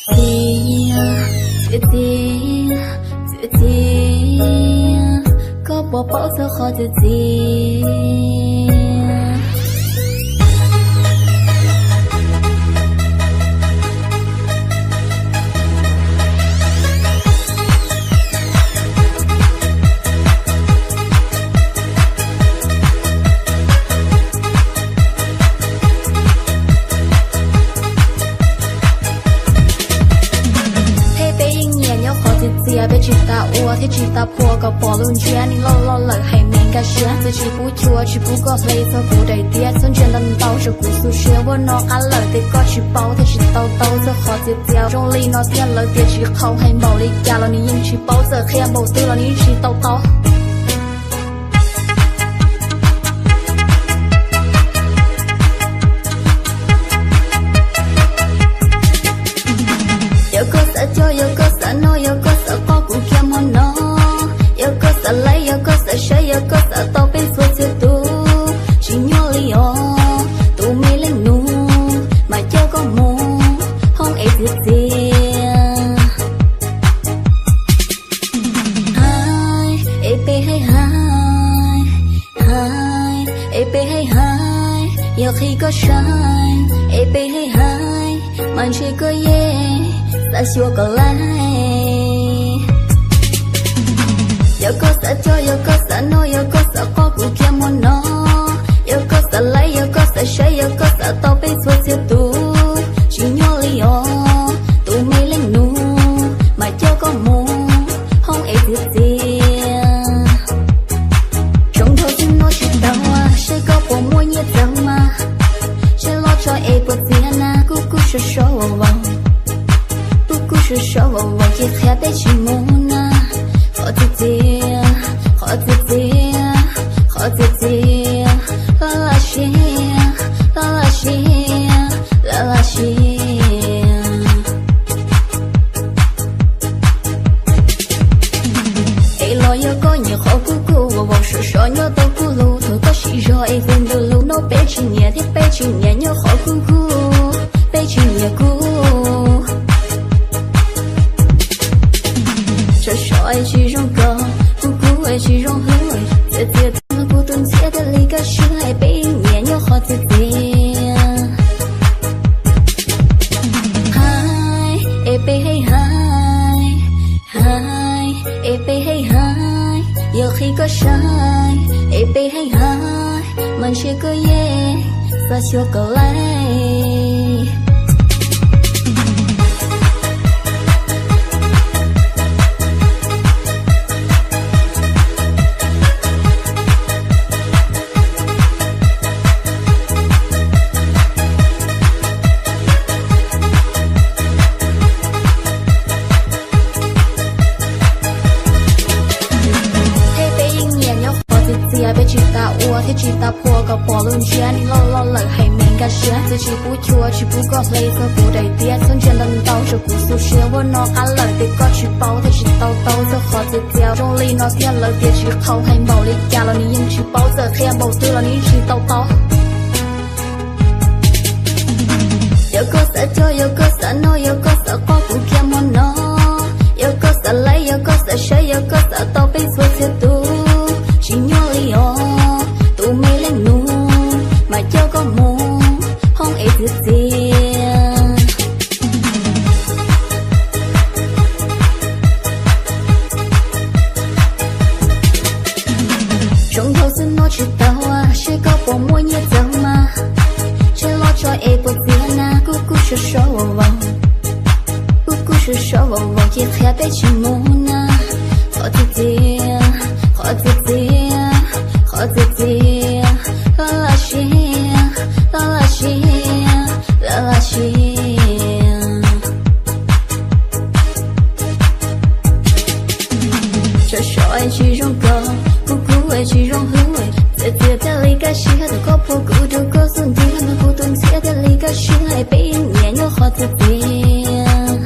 Txiv, txiv, txiv, txiv, koj puas paub txog qhov txiv txiv? Thiab peb yeej nyiam nyob qhov txiv txias, peb tsis tas ua thiab tsis tas phua kom pom lub ntsiab. Neeg loj loj lawm hais me nkaj siab, txawm tsis pub chua tsis pub koj hle txog kuv daim tiab, txhob ntsia ntau ntau rau kuv xub siab. Ua no qab lawm tias koj tsis paub thiab tsis tau tau txog qhov txiv txias. Zoo li no thiab lawv tias tsis qhau, hais npaum li cas los nws yeej tsis paub, txawm qhia npaum twg los nws yeej tsis tau tau. Yog koj xav coj, yog koj xav noj, yog koj xav qoj kuv kiag hmo no. Yog koj xav laib, yog koj xav saib, yog koj xav tau peb txhua txhia tus, tsis nyuaj li os. Tus me leej nus mas coj koj mus hoob es txias txias. Hais es peb hais hais, hais es peb hais hais, yog qhia koj saib es peb hais hais, mas ntshe koj yeej xav xyuas kom laib. Yog koj xav coj, yog koj xav noj, yog koj xav qoj kuv kiag hmo no. Yog koj xav laib, yog koj xav saib, yog koj xav tau peb txhua txhia tus, tsis nyuaj li os. Tus me leej nus mas coj koj mus hoob es txias txias. Zoo nraug xwb noj tsis tau, seb koj puas muaj nyiaj txawv mas, seb loj tso es puas txias na. Kuj kuj sov sov vaus vaus, kuj kuj sov sov vaus vaus ces qhia peb tsis mus na. Qhov txias txias, qhov txias txias, qhov txias txias, laj laj siab, laj laj siab, laj laj siab. Es los yog koj nyiam qhov kuj kuj vaus vaus sov sov nyob tau kuj lug, thaum koj siv zog es tus ntawd lug no peb tsis nyiam thiab peb tsis nyiam nyob qhov kuj kuj, peb tsis nyiam kuj. Sov sov es tsis zoo koj, kuj kuj es tsis zoo hlub, txias txias tag kuv tus ntxhiab thiaj li kaj siab es peb nyiam nyob qhov txias txias. Hais es peb hais hais, hais es peb hais hais, yog qhia koj saib es peb hais hais, mas ntshe koj yeej xav xyuas kom laib. Thiab peb yeej nyiam nyob qhov txias txias, peb tsis tas ua thiab tsis tas phua kom pom lub ntsiab. Neeg loj loj lawm hais me nkaj siab, txawm tsis pub chua tsis pub koj hle txog kuv daim tiab, txhob ntsia ntau ntau rau kuv xub siab. Ua no qab lawm tias koj tsis paub thiab tsis tau tau txog qhov txias txias. Zoo li no thiab lawv tias tsis qhau, hais npaum li cas los nws yeej tsis paub, txawm qhia npaum twg los nws yeej tsis tau tau. Yog koj xav coj, yog koj xav noj, yog koj xav qoj kuv kiag hmo no. Yog koj xav laib, yog koj xav saib, yog koj xav tau peb txhua txhia tus, tsis nyuaj li os. Tus me leej nus mas coj koj mus hoob es txias txias. Zoo nraug xwb noj tsis tau, seb koj puas muaj nyiaj txawv mas, seb loj tso es puas txias na. Kuj kuj sov sov vaus vaus, kuj kuj sov sov vaus vaus ces qhia peb tsis mus na. Qhov txias txias, qhov txias txias, qhov txias txias, laj laj siab, laj laj siab, laj laj siab. Sov sov es tsis zoo koj, kuj kuj es tsis zoo hlub, txias txias thiaj li kaj siab. Thaum koj phua kuv rau koj xub ntiag, nrog kuv tus ntxhiab thiaj li kaj siab, es peb yeej nyiam nyob qhov txias txias.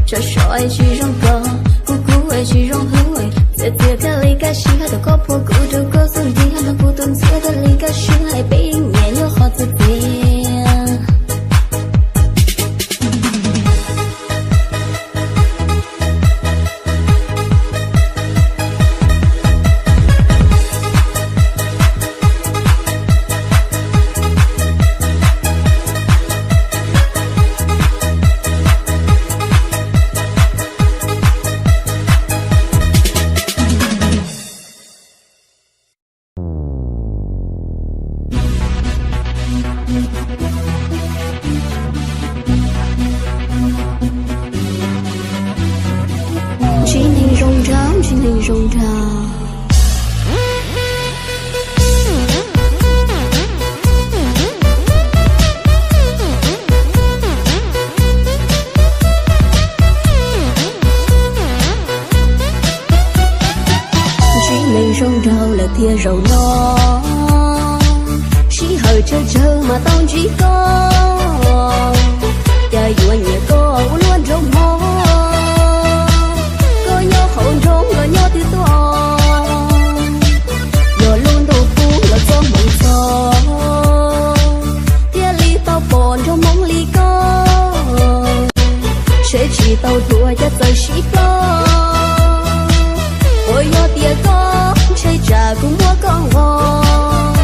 Sov sov es tsis zoo koj, kuj kuj es tsis zoo hlub, txias txias thiaj li kaj siab. Thaum koj phua kuv rau koj xub ntiag, nrog kuv tus ntxhiab thiaj li kaj siab, es peb yeej nyiam nyob qhov txias txias. neeg zoo nraug. Ntsib neeg zoo nraug lawm thiaj zaum no, sij hawm tsawg tsawg mas tau ntsib koj. Cas yuav nyiam koj ua luaj nraug hmo, koj nyob hauv nroog los nyob twg tuaj. Yog lub ntuj kub los txog hmoov txog, thiaj li tau pom nraug hmoob li koj. Seb tsis tau dhuav cas txawm sib ploj, uas yog tias koj ntshe tsam kuv muab koj nqos.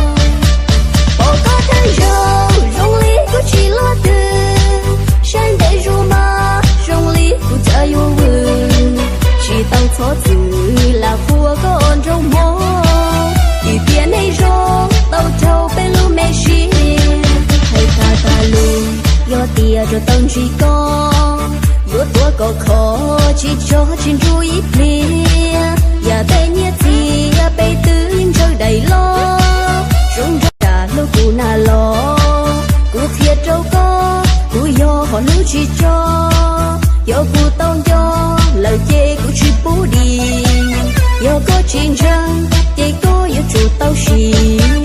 Pom koj thawj zaug zoo li kuv tsis luaj twg, saib ntev zus mas zoo li kuv cas yuav vwm. Tsis tau txhob txwm lam qhuas koj nraug hmoob, vim tias nej zoo tau raug peb lub me siab. Hais tag tag lus, yog tias rau tau ntsib koj, yuav tuav kom khov tsis tso tsis nrug ib pliag. Yam tej nyiaj txiag peb twb ntsawj daim loj, zoo nraug cas hlub kuv na los. Kuv qhia rau koj, kuv yog qhov hlub tsis tso. Yog kuv tau nco lawm ces kuv tsis pub dim, yog koj tsis ntseeg ces koj yuav tsum tau sim.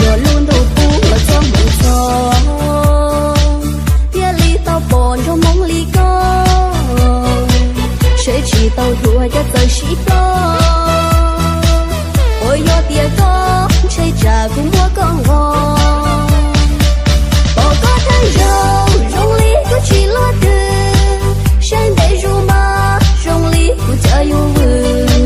Yog lub ntuj kub los txog hmoov txog, thiaj li tau pom nraug hmoob li koj. Seb tsis tau dhuav cas txawm sib ploj, uas yog tias koj ntshe tsam kuv muab koj nqos. Pom koj thawj zaug zoo li kuv tsis luaj twg, saib ntev zus mas zoo li kuv cas yuav vwm.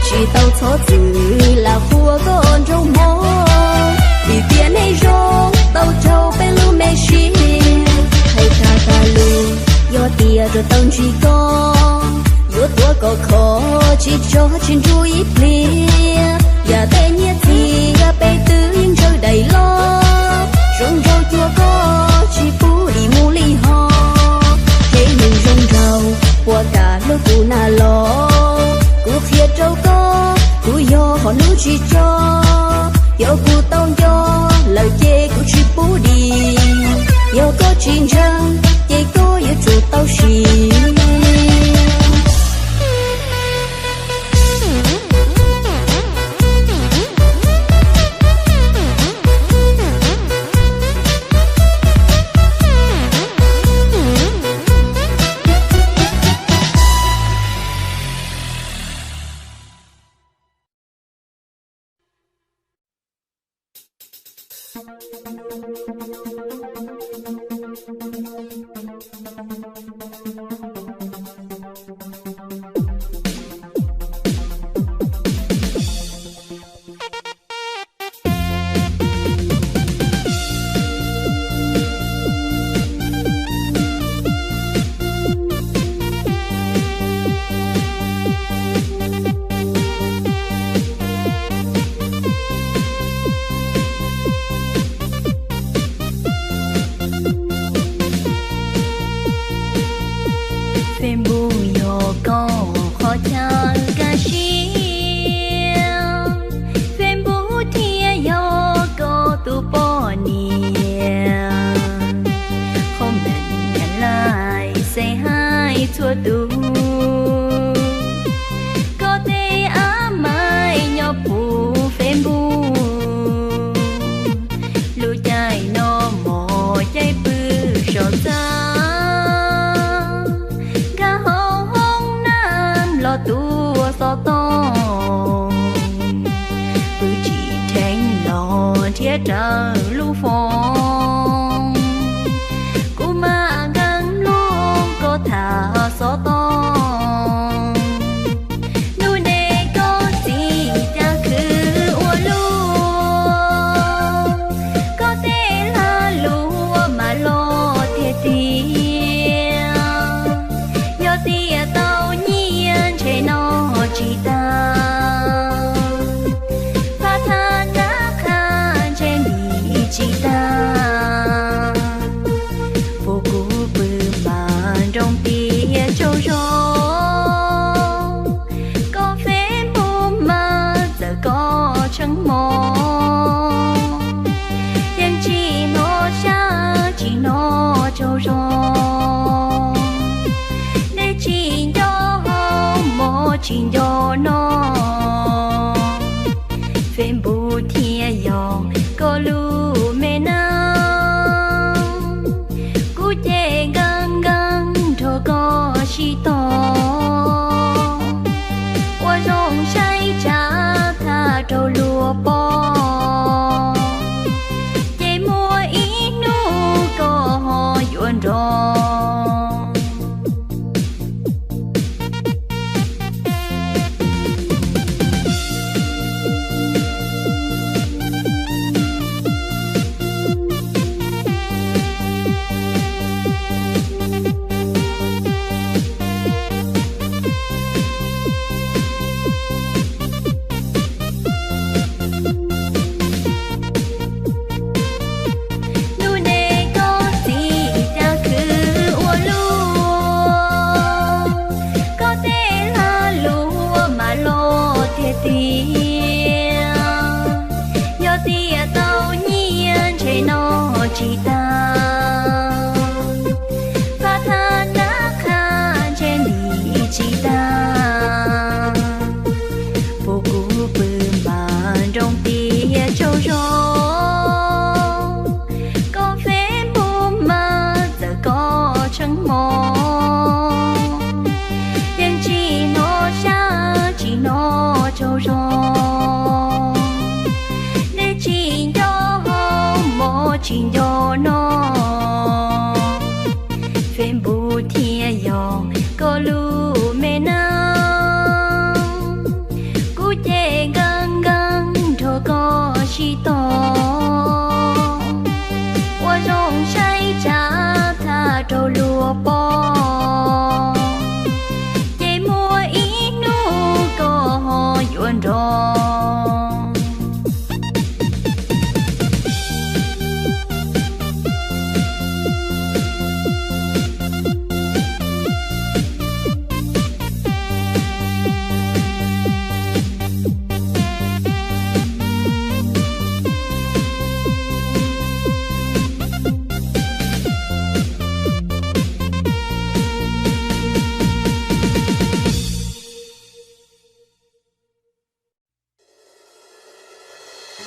Tsis tau txhob txwm lam qhuas koj nraug hmoob, vim tias nej zoo tau raug peb lub me siab. Hais tag tag lus, yog tias rau tau ntsib koj, yuav tuav kom khov tsis tso tsis nrug ib pliag. Yam tej nyiaj txiag peb twb yeej ntsawj daim loj, zoo nraug cuag koj tsis pub dim mus li hos. Hej neeg zoo nraug, puas kam hlub kuv na los? Kuv qhia rau koj, kuv yog qhov hlub tsis tso. Yog kuv tau nco lawm ces kuv tsis pub dim, yog koj tsis ntseeg ces koj yuav tsum tau sim. Facebook yog koj qhov chaw kaj siab, Facebook thiaj yog koj tus poj niam. Qhov meej nyaj laij xeeb hais txhua tus, koj tej ab mais nyob puv Facebook. Lub caij no mos caij pw saum txaj, nkag hauv hoob nab los tuaj xov tooj, pw tsim dheev los nrhiav raws lub foob. Kuv mam nkees mloog koj tham xov tooj, Nroo tias tsaug zog, koj Facebook mas txawm koj tshee mos, yeej tsis hnov xyab tsis hnov tsaug zog, dej tsis nco hau mov tsis nco noj. Facebook thiaj yog koj lub me neej, kuv ces nkees nkees nrog koj sib tog, ua zoo saib tsav thaj rau luag pom, ces muaj ib hnub koj ho yuav nrog. Lub neej koj txiv cas khwv ua luaj, koj tej lag luam mas loj tiag tiag. Yog tias tau nyiaj ntshe noj tsis tag, faj thaj nab qha ntshe ntim tsis tag. Puas kuv pw mas nroo tias tsaug zog, koj Facebook mas txawm koj tshee mos, yeej tsis hnov xyab tsis hnov tsaug zog, dej tsis nco hau mov tsis nco noj. Facebook thiaj yog koj lub me neej, kuv ces nkees nkees nrog koj sib tog, ua zoo saib tsav thaj rau luag pom, ces muaj ib hnub koj ho yuav nrog.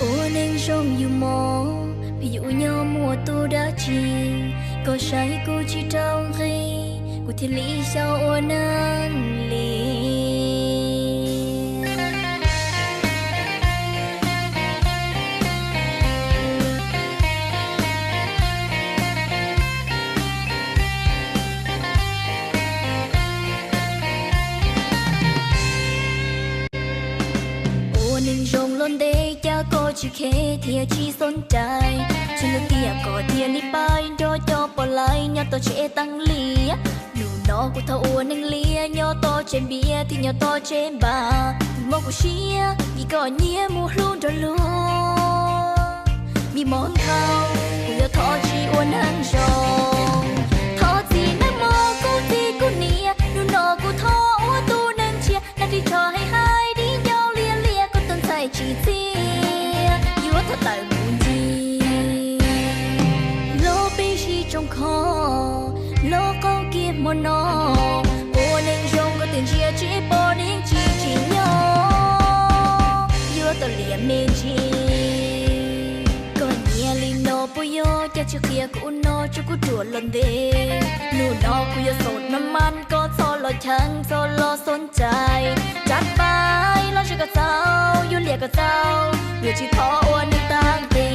Ua neej zoo yus mob, pheej yuav nyob muaj tus dab tsi, koj saib kuv tsis rau nqi, kuv thiaj li xyaum ua neej li. Ua neej zoo los ntev cas koj tsis kheev thiab tsis xom cai, tsis lwm tiam koj thiaj li pais nrog cov poj laib nyob tom tsev teeb lias. Hnub no kuv thov ua neeg liam nyob tom tsev npias thiab nyob tom tsev npam, mob kuv siab vim koj nyiam mus hlub nrog luag. Me muam ntxhais, kuv yuav thov tsis ua neeg zoo, thov txim nawb mog kuv txiv kuv niam, hnub no kuv thov ua tus neeg tshiab, nab ris tsho hais hais dim ncauj liab liab, koj tus ntxhais tsis txiaj yuav thov tawm mus ncig. Los peb sib tsoo kho, los qaug kiag hmo no, ua neeg zoo koj twb ntsia tsis pom neeg tsis tsim nyog, yuav tau liam me ntsis. Koj nyiam li no puas yog? Cas tsis qhia kuv no tso kuv ruam los ntev. Hnub no kuv yuav xaus naj mas, koj txhob los cheem txhob los xom cai. Tsam pais los ze koj txaus, yuav liam koj txaus, yuav tsis thov ua neeg tag nqi.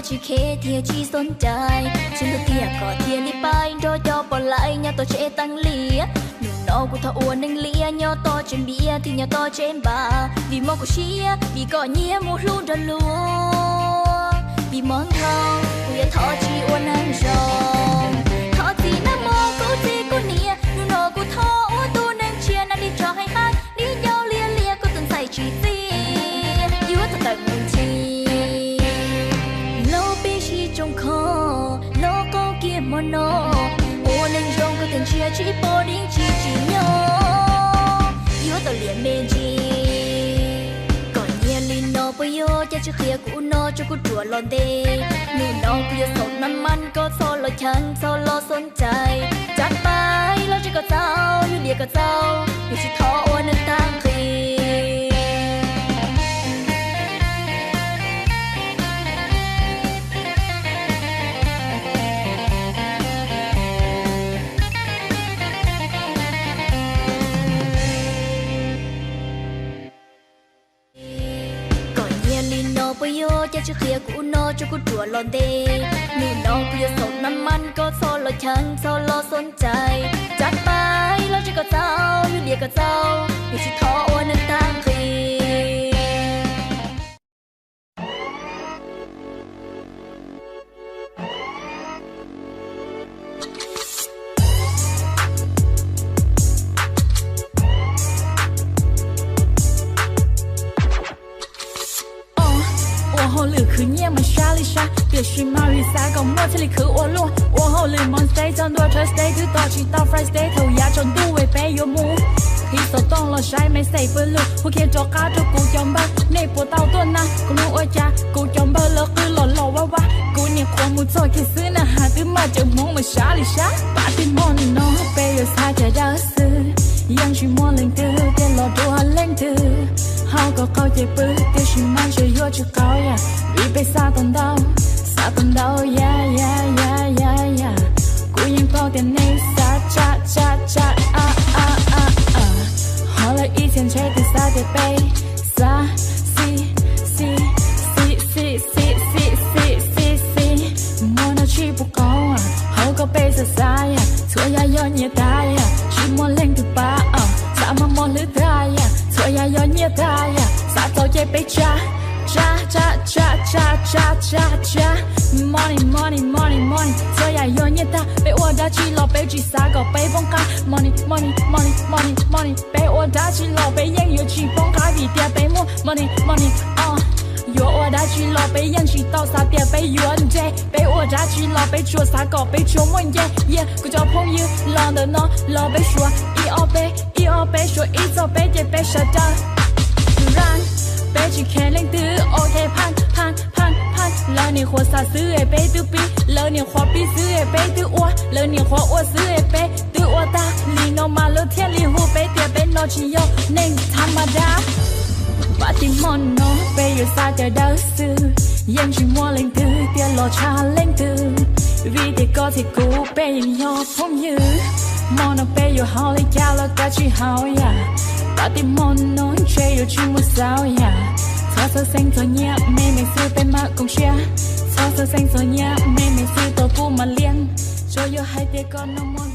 Tsis khev thiab tsis xoob cai, tsis hlub tiag kom thiaj li pais nrog cov pom laij nyob tom tsev teeb liam. Hnub no kuv thov ua neeg liam nyob tom tsev npias thiab nyob tom tsev npam, vim mob kuv siab, vim kom nyias mus hlub nrog luag. Vim mob nrog kuv yuav thov tsis ua neeg zoo, thov txim nag hmo kuv txiv kuv niam, hnub no kuv thov ua tus neeg tshiab, nab li tso heev heev, li nyob liab liab kuv tus ntxhais tsis txiv, yuav tawm tawm mus ntxiv. Los peb sib tsoo kho, los qaug kiag hmo no, ua neeg zoo kuv tus ntshiab tsis pom dib tsis tsim nyog, yuav tau liam me ntsis. Kom nyias li no puas yog cas tsis qhia kuv no tso kuv ruam los ntes. Hnub no kuv yuav xaus nab mas koj txhob los cheem txhob los xoob cai. Tsam pais los tsev kom txaus, yuav diam kom txaus, yuav tsis thov ua neeg tag nqis. Kom nyias li no puas yog cas tsis qhia kuv no tso kuv ruam los ntes. Hnub no kuv yuav xaus nab mas koj txhob los cheem txhob los xoob cai. Tsam pais los tsev kom txaus, yuav diam kom txaus, yuav tsis thov ua neeg tag nqis. Ua hauj lwm khwv nyiaj mas sab li sab, tiam sis mas vim xav kom muaj thiaj li khwv ua luaj. Ua hauj lwm Monday txog ntua Thursday twb tos tsis tau Friday, thaum yav tsaus ntuj es peb yuav mus. Qhib xov tooj los saib message pw lug, hu kiag rov qab rau kuv cov npawg, nej puas tau tuaj na? Kuv hnub ua cas kuv cov npawg lawv qw los los vaj vaj, kuv niam qhuav mus txog kiag xwb na has twb maj cawv hmoov mas sab li sab. Pab tij mog no peb yuav xav cov dawb xwb, yeej tsis muaj leej twg thiaj los dua leej twg. Ho kom qaug ces pw, tiam sis mas ntshe yuav tsis qaug yam, vim peb xav tau ntau, xav tau ntau ya ya ya ya ya. Kuv yeej paub tias nej xav tsab tsab tsab a a a a. Ho lawv ib txhia ntshe twb xav tias peb xav xi xi xi xi xi xi xi xi xi. Muaj no tsis pub qaug, hauv kom peb xav xav yam, txhua yam yog nyiaj tag yam, tsis muaj leej twg pab, xav mas muaj hlwb tag yam, txhua yam yog nyiaj tag yam, xav txaus ces peb tsab tsab tsab tsab tsab tsab tsab tsab. Money money money money, txhua yam yog nyiaj tag, peb ua dab tsi los peb tsis xav kom peb poob qab. Money money money money money, peb ua dab tsi los peb yeej yuav tsis poob qab vim tias peb muaj money money o. Yuav ua dab tsi los peb yeej tsis tau xav tias peb yuav nte, peb ua dab tsi los peb tsuas xav kom peb tsuas muaj nce. Yeah, kuv cov phooj ywg los ntawm no los peb suav ib ob peb, ib ob peb suav ib txog peb ces peb sawv daws run. Peb tsis kheev leej twg, ok, phan phan phan phan. Lawv niam qhuav xav xwb es peb twb pib, lawv niam qhuav pib xwb es peb twb ua, lawv niam qhuav ua xwb es peb twb ua tag. Li no mas lawv thiaj li hu peb tias peb no tsis yog neeg tha ma da. Pab tij mog no peb yuav xav cov dawb xwb, yeej tsis muaj leej twg thiaj los tshaj leej twg, vim tias koj thiab kuv peb yeej yog phooj ywg. Hmo no peb yuav haus li cas los kav tsij haus yam, pab tij mog no ntshe yuav tsis muaj xaus yam. Txhob xav xeeb txog nyiaj, me me xwb peb mam koom siab, txhob xav xeeb txog nyiaj, me me xwb tau kuv mam liaj. Tsuas yog hais tias koj no muaj